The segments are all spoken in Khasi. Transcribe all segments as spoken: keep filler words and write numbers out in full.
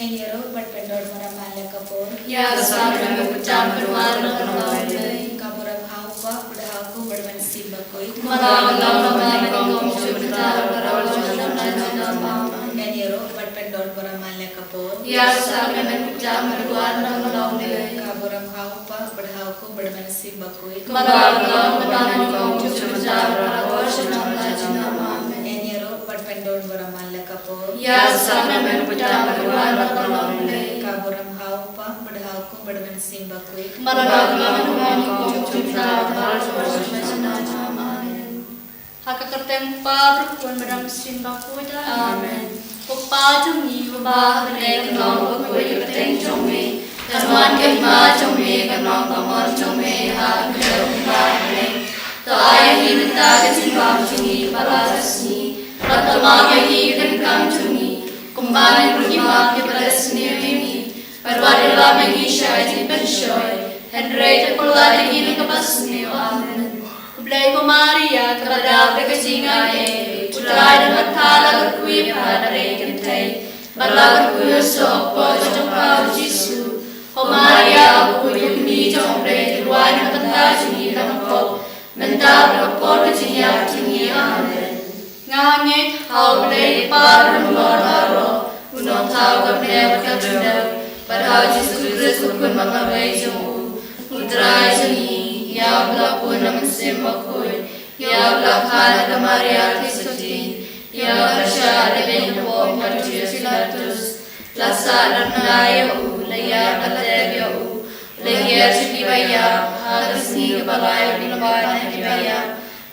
Ïaroh bad pyndon baroh man la ka por. Ïa ka sakramen u Kjam Kynwar na ka long Blei. Ka burom ha u Kpa bad ha u Khun bad ha u Mynsiem Bakhuid. Kumba la long ha kaba nyngkong, shu bynta bad baroh jar. Ïaroh bad pyndon baroh man la ka por. Ïa ka sakramen u Kjam Kynwar na ka long Blei. Ka burom ha u Kpa bad ha u Khun bad ha u Mynsiem Bakhuid. Kumba la long ha kaba nyngkong, shu bynta bad baroh jar. Ïaroh bad pyndon baroh man la ka por. Ïa ka sakramen u Kjam Kynwar na ka long Blei. Ka burom ha u Kpa bad ha u Khun bad ha u Mynsiem Bakhuid. Kumba la long ha kaba nyngkong, shu bynta bad baroh jar. Amen. Ha ka kyrteng u Kpa bad u Khun bad u Mynsiem Bakhuid. Amen. Ko Kpa jong ngi uba ha bneng, ka long bakhuid ka kyrteng jong me. Kan wan ka hima jong me, kan long ka mon jong me ha ka khyndew kumba ha bneng. To ai ïa ngi mynta ka jingbam jong ngi kaba la ka sngi. Bad to map ïa ngi ki donkam jong ngi, kumba ngi ruh ngi map ïa kiba la sniew ïa ngi. Bad wat ïalam ïa ngi sha ka jingpynshoi, hynrei to pynlait ïa ngi na kaba sniew. Amen. Khublei ko Maria, kaba dap da ka jingaiei, U Trai u don bad pha, la kyrkhu ïa pha hynrei kynthei, bad la kyrkhu ïa u soh hapoh jong pha u Jisu. Ko Maria, bakhuid jong u Blei, to duwai na ka bynta jong ngi kiba la pop, mynta bad ha ka por ka jingïap jong ngi. Amen. Nga ngeit ha U Blei U Kpa Uba Long Baroh, U Nongthaw ka bneng bad ka khyndew, bad ha U Jisu Khrist U Khun ba marwei jong U, U Trai jong ngi, ïa uba la bun na U Mynsiem Bakhuid, ïa uba la kha na ka Maria Theisotti, ïa uba la shah lehbeiñ ha Pontius Pilatus, la sahnarphna ïa U, la ïap, la tep ïa U, la hiar sha kiba ïap, ha ka sngi kaba lai U la pan na kiba ïap,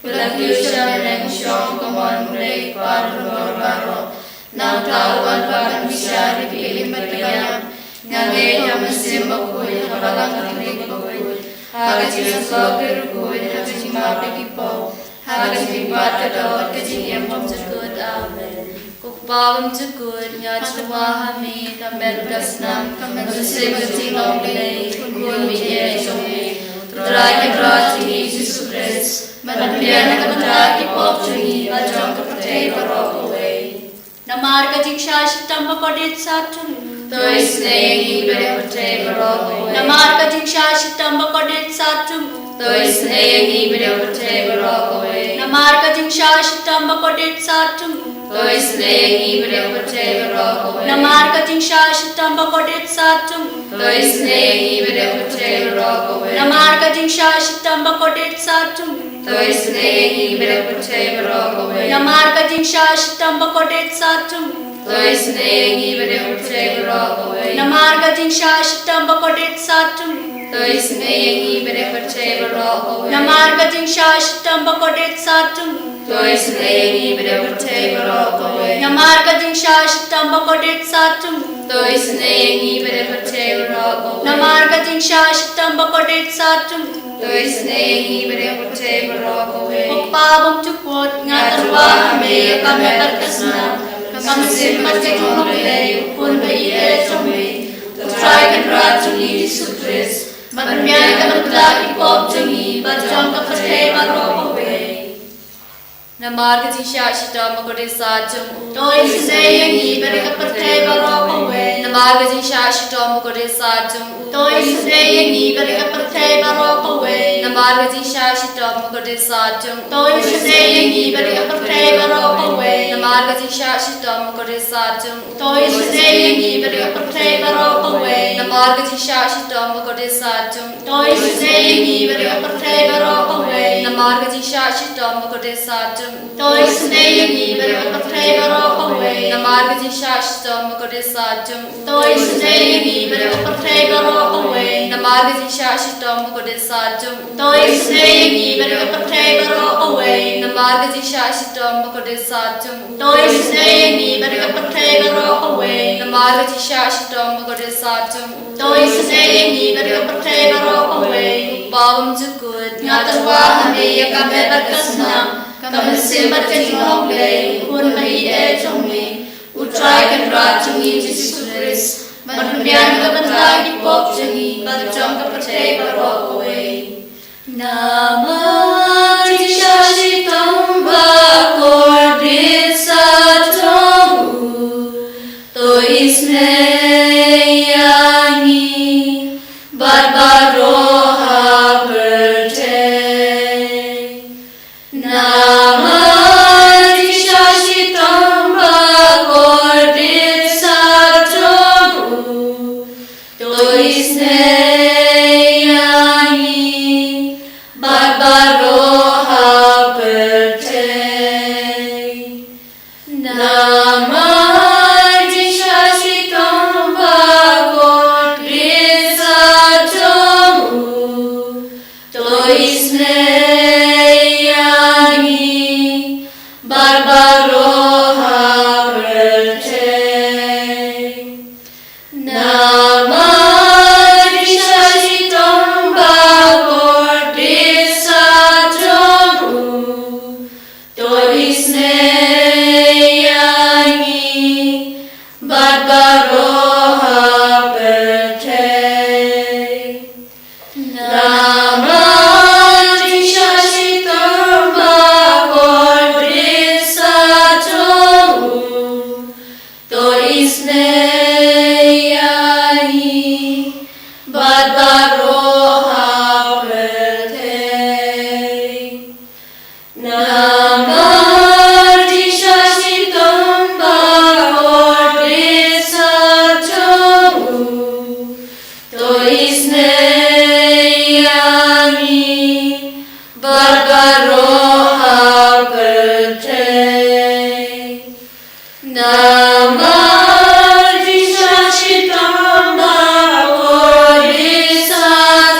U la kiew sha bneng, U shong ha ka mon U Blei U Kpa Uba Long Baroh. Nangta U wan pat ban bishar ïa ki im bad kiba ïap. Nga ngeit ha U Mynsiem Bakhuid, ha ka Balang Katholik bakhuid, ha ka jingïasyllok ki riewkhuid, ha ka jingmap ïa ki pop, ha ka jingbipat ka doh bad ka jingim bymjukut. Amen. Ko Kpa bymjukut, nga tyrwa ha me, ka met ka snam, ka mynsiem ka jinglong Blei, Khun baieit jong me, U Trai Kynrad jong ngi Jisu Khrist, ban pynbiang na ka bynta ki pop jong ngi bad jong ka pyrthei baroh kawei. Namar ka jingshah shitom bakordit sat jong U, to isynei ïa ngi bad ïa ka pyrthei baroh kawei. Namar ka jingshah shitom bakordit sat jong U, to isynei ïa ngi bad ïa ka pyrthei baroh kawei. Namar ka jingshah shitom bakordit sat jong U, to isynei ïa ngi bad ïa ka pyrthei baroh kawei. Namar ka jingshah shitom bakordit sat jong U, to isynei ïa ngi bad ïa ka pyrthei baroh kawei. Namar ka jingshah shitom bakordit sat jong U, to isynei ïa ngi bad ïa ka pyrthei baroh kawei. Namar ka jingshah shitom bakordit sat jong U, to isynei ïa ngi bad ïa ka pyrthei baroh kawei. Namar ka jingshah shitom bakordit sat jong U, to isynei ïa ngi bad ïa ka pyrthei baroh kawei. Namar ka jingshah shitom bakordit sat jong U, to isynei ïa ngi bad ïa ka pyrthei baroh kawei. Namar ka jingshah shitom bakordit sat jong U, to isynei ïa ngi bad ïa ka pyrthei baroh kawei. Namar ka jingshah shitom bakordit sat jong U, to isynei ïa ngi bad ïa ka pyrthei baroh kawei. Ko Kpa bymjukut, nga tyrwa ha me ïa ka met bad ka snam, ka mynsiem bad ka jinglong Blei, U Khun baieit jong me, U Trai Kynrad jong ngi Jisu Khrist, ban pynbiang na ka bynta ki pop jong ngi bad jong ka pyrthei baroh kawei. Namar ka jingshah shitom bakordit sat jong U, to isynei ïa ngi bad ïa ka pyrthei baroh kawei. Namar ka jingshah shitom bakordit sat jong U, to isynei ïa ngi bad ïa ka pyrthei baroh kawei. Namar ka jingshah shitom bakordit sat jong U, to isynei ïa ngi bad ïa ka pyrthei baroh kawei. Namar ka jingshah shitom bakordit sat jong U, to isynei ïa ngi bad ïa ka pyrthei baroh kawei. Namar ka jingshah shitom bakordit sat jong U, to isynei ïa ngi bad ïa ka pyrthei baroh kawei. Namar ka jingshah shitom bakordit sat jong U, to isynei ïa ngi bad ïa ka pyrthei baroh kawei. Namar ka jingshah shitom bakordit sat jong U, to isynei ïa ngi bad ïa ka pyrthei baroh kawei. Namar ka jingshah shitom bakordit sat jong U, to isynei ïa ngi bad ïa ka pyrthei baroh kawei. Namar ka jingshah shitom bakordit sat jong U, to isynei ïa ngi bad ïa ka pyrthei baroh kawei. Namar ka jingshah shitom bakordit sat jong U, to isynei ïa ngi bad ïa ka pyrthei baroh kawei. Ko Kpa bymjukut, nga tyrwa ha me ïa ka met bad ka snam, ka mynsiem bad ka jinglong Blei, U Khun baieit jong me, U Trai Kynrad jong ngi Jisu Khrist, ban pynbiang na ka bynta ki pop jong ngi bad jong ka pyrthei baroh kawei. Namar ka jingshah shitom bakordit sat jong U, to isynei bad baroh ha pyrthei. Namar jingshah shitom bakordit sah jong u, to isynei ïa ngi bad baroh ha pyrthei. Namar jingshah shitom bakordit sah jong u, to isynei ïa ngi bad baroh ha pyrthei. Namar jingshah shitom bakordit sah jong u, to isynei ïa ngi bad baroh ha pyrthei. Namar jingshah shitom bakordit sah jong u, to isynei ïa ngi bad baroh ha pyrthei. Namar jingshah shitom bakordit sah jong u, to isynei ïa ngi bad baroh ha pyrthei. Namar jingshah shitom bakordit sah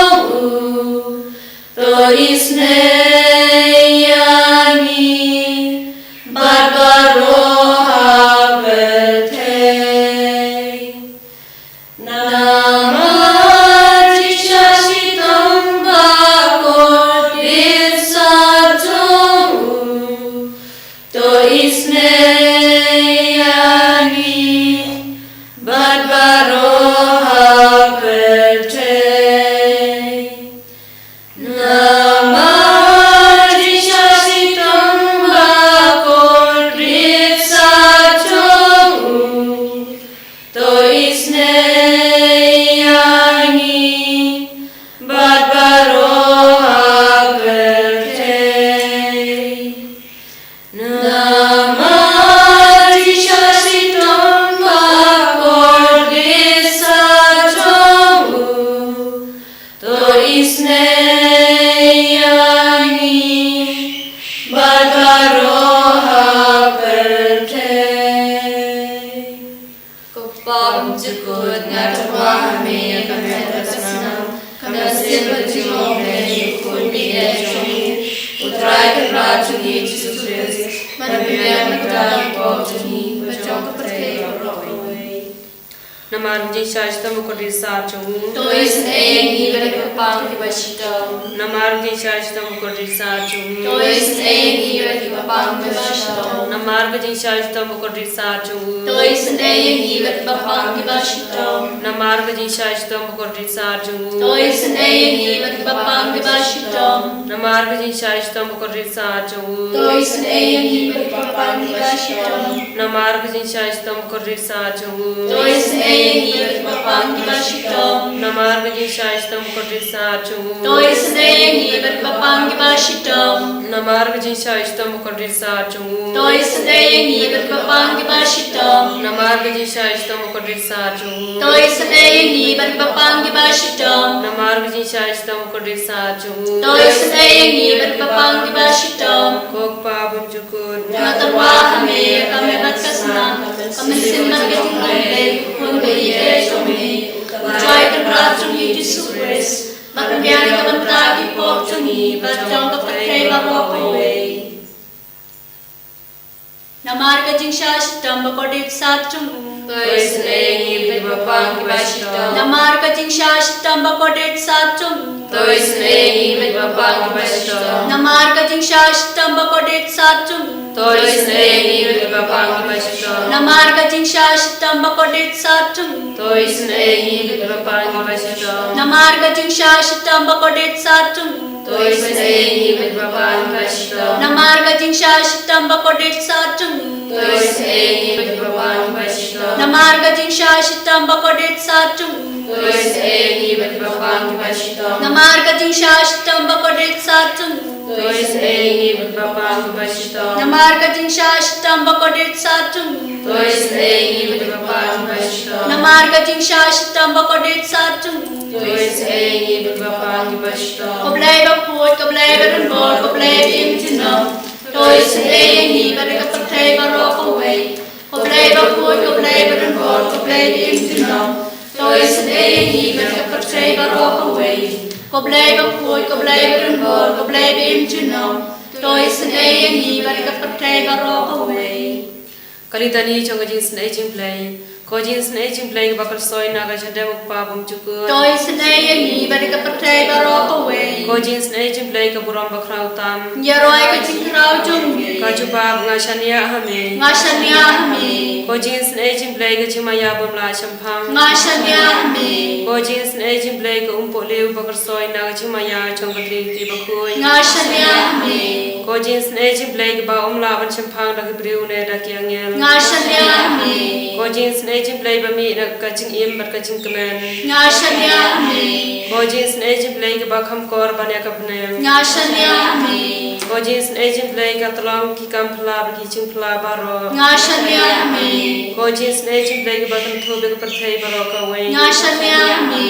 jong u, to isynei ïa ngi bad baroh ha pyrthei. Namar jingshah shitom bakordit sah jong u, to isynei ïa ngi bad baroh ha pyrthei. Namar jingshah shitom bakordit sah jong u, to isynei ïa ngi bad baroh ha pyrthei. Namar jingshah shitom bakordit sah jong u, to isynei ïa ngi bad baroh ha pyrthei. Ko Kpa bymjukut, nga tyrwa ha me ïa ka met bad ka snam, ka mynsiem bad ka jinglong ha u khun baieit jong ngi, U Trai Kynrad jong ngi Jisu Khrist, ban pynbiang na ka bynta ki pop jong ngi bad jong ka pyrthei baroh kawei. Namar ka jingshah shitom bakordit sah jong u, to isynei ïa ngi bad kiba pang kiba shitom. Namar ka jingshah shitom bakordit sah jong u, to isynei ïa ngi bad kiba pang kiba shitom. Namar ka jingshah shitom bakordit sah jong u, to isynei ïa ngi bad kiba pang kiba shitom. Namar ka jingshah shitom bakordit sah jong u, to isynei ïa ngi bad kiba pang kiba shitom. Namar ka jingshah shitom bakordit sah jong u, to isynei ïa ngi bad kiba pang kiba shitom. Namar ka jingshah shitom bakordit sah jong u, to isynei ïa ngi bad kiba pang kiba shitom. Namar ka jingshah shitom bakordit sah jong u, to isynei ïa ngi bad kiba pang kiba shitom. Namar ka jingshah shitom bakordit sah jong u, to isynei ïa ngi bad kiba pang kiba shitom. Namar ka jingshah shitom bakordit sah jong u, to isynei ïa ngi bad kiba pang kiba shitom. Namar ka jingshah shitom bakordit sah jong u, to isynei ïa ngi bad kiba pang kiba shitom. Ko Kpa bymjukut, nga tyrwa ha me ïa ka met bad ka snam, ka mynsiem bad ka jinglong ha u khun baieit jong me, U Trai Kynrad jong ngi Jisu Khrist, ban pynbiang na ka bynta ki pop jong ngi bad jong ka pyrthei baroh kawei. Namar ka jingshah shitom bakordit sah jong u, to isynei ïa ngi bad kiba pang kiba shitom. Namar ka jingshah shitom bakordit sah jong u, to isynei ïa ngi bad kiba pang kiba shitom. Namar ka jingshah shitom bakordit sah jong u, to isynei ïa ngi bad kiba pang kiba shitom. Namar ka jingshah shitom bakordit sah jong u, to isynei ïa ngi bad kiba pang kiba shitom. Namar ka jingshah shitom bakordit sah jong u, To isynei ïa ngi bad ba pang ba shitom. Namar ka jingshah shitom ba kordit sah jong u. To isynei ïa ngi bad ba pang ba shitom. Namar ka jingshah shitom ba kordit sah jong u. To isynei ïa ngi bad ba pang ba shitom. Namar ka jingshah shitom ba kordit sah jong u. To isynei ïa ngi bad ba pang ba shitom. Namar ka jingshah shitom ba kordit sah jong u. To isynei ïa ngi bad ba pang ba shitom. Namar ka jingshah shitom ba kordit sah jong u. To isynei ïa ngi bad ba pang ba shitom. Ko Blei bakhuid, ko Blei badonbor, ko Blei ba im junom. To isynei ïa ngi bad ka pyrthei baroh kawei. Ko Blei bakhuid, ko Blei badonbor, ko Blei ba im junom. To isynei ïa ngi bad ka pyrthei baroh kawei. Ko Blei bakhuid, ko Blei badonbor, ko Blei ba im junom. To isynei ïa ngi bad ka pyrthei baroh kawei. Ka litani jong ka jingisynei jong U Blei. Ko jingisynei jong U Blei kaba khuid na ka jingim u Kpa bymjukut. To isynei ïa ngi bad ka pyrthei baroh kawei. Ko jingisynei jong U Blei ka burom ba khraw tam. Ïaroh ïa ka jingkhraw jong ngi. Ko Jubab, nga shaniah ha me. Nga shaniah ha me. Ko jingisynei jong U Blei ka jingmaïa bym lah shemphang. Nga shaniah ha me. Ko jingisynei jong U Blei ka umpohliew ba khuid na ka jingmaïa jong ka Triniti bakhuid. Nga shaniah ha me. Ko jingisynei jong U Blei kaba um lah ban shemphang da ki briew ne da ki angel. Nga shaniah ha me. Ko jingisynei jong U Blei ba mih na ka jingim bad ka jingkmen. Nga shaniah ha me. Ko jingisynei jong U Blei kaba kham kor ban ïa ka bneng. Nga shaniah ha me. Ko jingisynei jong U Blei ka tyllong ki kam phylla bad ki jingphylla baroh. Nga shaniah ha me. Ko jingisynei jong U Blei kaba kynthup ïa ka pyrthei baroh kawei. Nga shaniah ha me.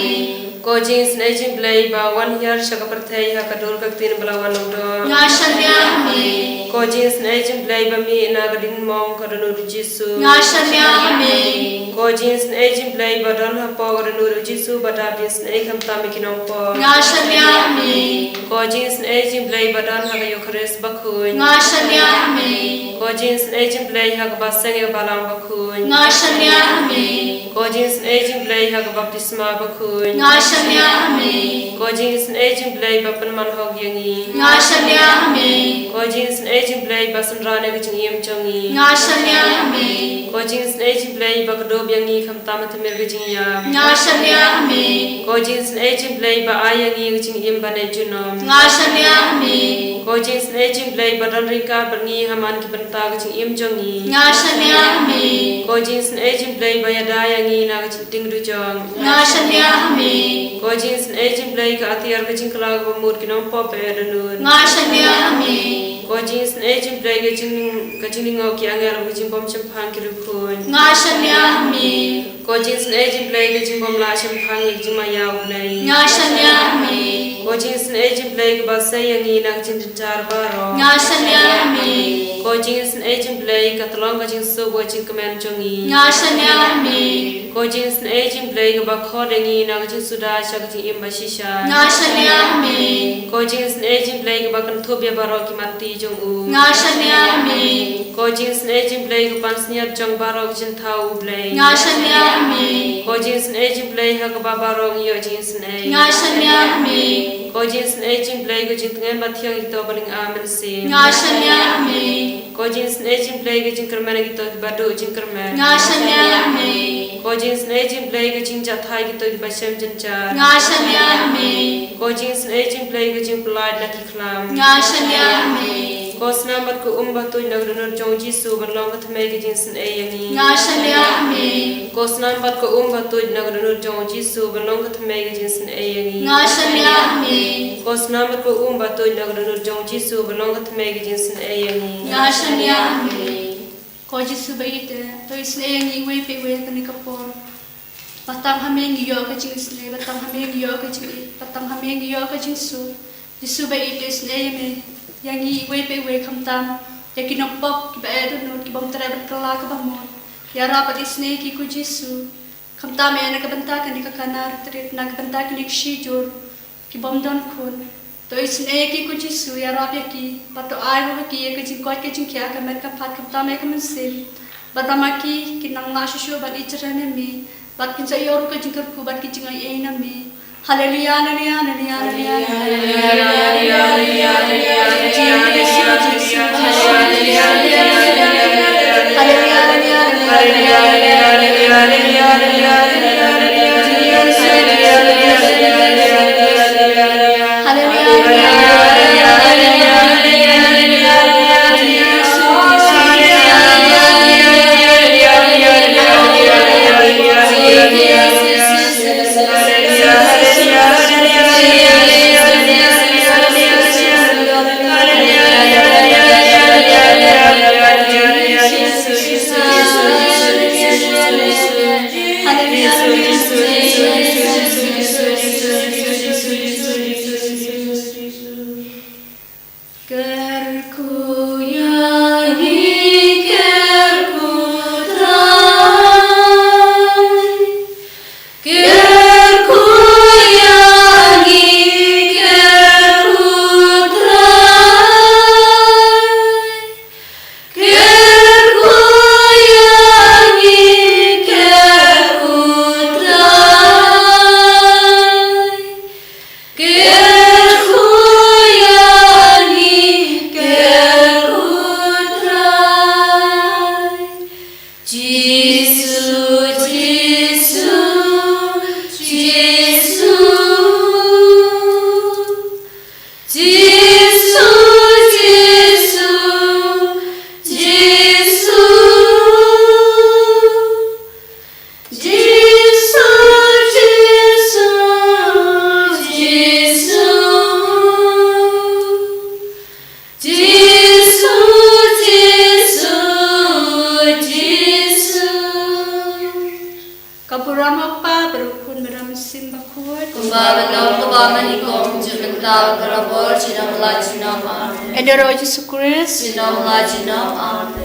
Ko jingisynei jong U Blei ba wan hiar sha ka pyrthei ha ka dur ka ktien ba la wan lyngdoh. Nga shaniah ha me. Ko jingisynei jong U Blei ba mih na ka diengmong ka dohnud u Jisu. Nga shaniah ha me. Ko jingisynei jong U Blei ba don hapoh ka dohnud u Jisu ba dap jingisynei khamtam ïa ki nongpop. Nga shaniah ha me. Ko jingisynei jong U Blei ba don ha ka Eukharist bakhuid. Nga shaniah ha me. Ko jingisynei jong U Blei ha kaba seng ïa ka balang bakhuid. Nga shaniah ha me. Ko jingisynei jong U Blei ha ka baptisma bakhuid. Nga shaniah ha me. Ko jingisynei jong U Blei ba pynman hok ïa ngi. Nga shaniah ha me. Ko jingisynei jong U Blei ba synran ïa ka jingim jong ngi. Nga shaniah ha me. Ko jingisynei jong U Blei ba kdup ïa ngi khamtam ha tmier ka jingïap. Nga shaniah ha me. Ko jingisynei jong U Blei ba ai ïa ngi ka jingim ba neh junom. Nga shaniah ha me. Ko jingisynei jong U Blei ba don ryngkat bad ngi ha man ki bynta ka jingim jong ngi. Nga shaniah ha me. Ko jingisynei jong U Blei ba ïada ïa ngi na ka jingtieng dujok. Nga shaniah ha me. Ko jingisynei jong U Blei ka atiar ka jingkylla kaba mut ki nongpop ba ïa dohnud. Nga shaniah ha me. Ko jingisynei jong U Blei ka jing, ka jinglyngngoh ki angel bad ka jingbymshemphang ki riewkhuid. Nga shaniah ha me. Ko jingisynei jong U Blei ka jingbymlah shemphang ïa ka jingmaïa U Blei. Nga shaniah ha me. Ko jingisynei jong U Blei kaba sei ïa ngi na ka jingjynjar baroh. Nga shaniah ha me. Ko jingisynei jong U Blei ka tyllong ka jingsuk bad ka jingkmen jong ngi. Nga shaniah ha me. Ko jingisynei jong U Blei kaba khot ïa ngi na ka jingsuda sha ka jingim bashisha. Nga shaniah ha me. Ko jingisynei jong U Blei kaba kynthup ïa baroh ki matti jong u. Nga shaniah ha me. Ko jingisynei jong U Blei ka pansngiat jong baroh ki jingthaw U Blei. Nga shaniah ha me. Ko jingisynei jong U Blei ha kaba baroh ngi ïoh jingisynei. Nga shaniah ha me. Ko jingisynei jong U Blei ka jingtngen bathiang ïa kito ba lynga mynsiem. Nga shaniah ha me. Ko jingisynei jong U Blei ka jingkyrmen ïa kito kiba duh jingkyrmen. Nga shaniah ha me. Ko jingisynei jong U Blei ka jingjahthait ïa kito kiba shem jynjar. Nga shaniah ha me. Ko jingisynei jong U Blei ka jingpyllait na ki khlam. Nga shaniah ha me. Ko snam bad ko um ba tuid na ka dohnud jong u Jisu ban long ka thymmei ka jingisynei ïa ngi. Nga shaniah ha me. Ko snam bad ko um ba tuid na ka dohnud jong u Jisu ban long ka thymmei ka jingisynei ïa ngi. Nga shaniah ha me. Ko snam bad ko um ba tuid na ka dohnud jong u Jisu ban long ka thymmei ka jingisynei ïa ngi. Nga shaniah ha me. Ko Jisu ba ïeit, to isynei ïa ngi iwei pa iwei ha kane ka por. Ba tang ha me ngi ïoh ka jingisynei, ba tang ha me ngi ïoh ka jingïeit, ba tang ha me ngi ïoh ka jingsuk. Jisu ba ïeit, to isynei ïa me, ïa ngi iwei pa iwei khamtam ïa ki nongpop kiba ïa dohnud, ki bym treh ban kylla kaba mut. Ïarap bad isynei ïa ki ko Jisu. Khamtam ïa na ka bynta kane ka Kana Retreat, na ka bynta kine ki shijur ki bym don khun. To isynei ïa ki ko Jisu, ïarap ïa ki bad to ai ruh ïa ki ïa ka jingkoit ka jingkhiah, ka met ka phad khamtam ïa ka mynsiem. Bad ba ma ki kin nang lah shuh shuh ban ïeit jyrhem ïa me bad kin sa ïoh ruh ka jingkyrkhu bad ka jingaiei na me. Haleluya, haleluya, haleluya, haleluya. Kyrkhu ïa ngi, kyrkhu Trai. Jisu, Jisu, Jisu. Jisu, Jisu, Jisu. Jisu, Jisu, Jisu. Jisu, Jisu, Jisu. Ka burom u Kpa bad u Khun bad u Mynsiem Bakhuid. Kumba ban long, kumba ban ïakhun, mynta bad barabor, junom la junom. Amen. Ïa u Jisu Khrist. Junom la junom. Amen.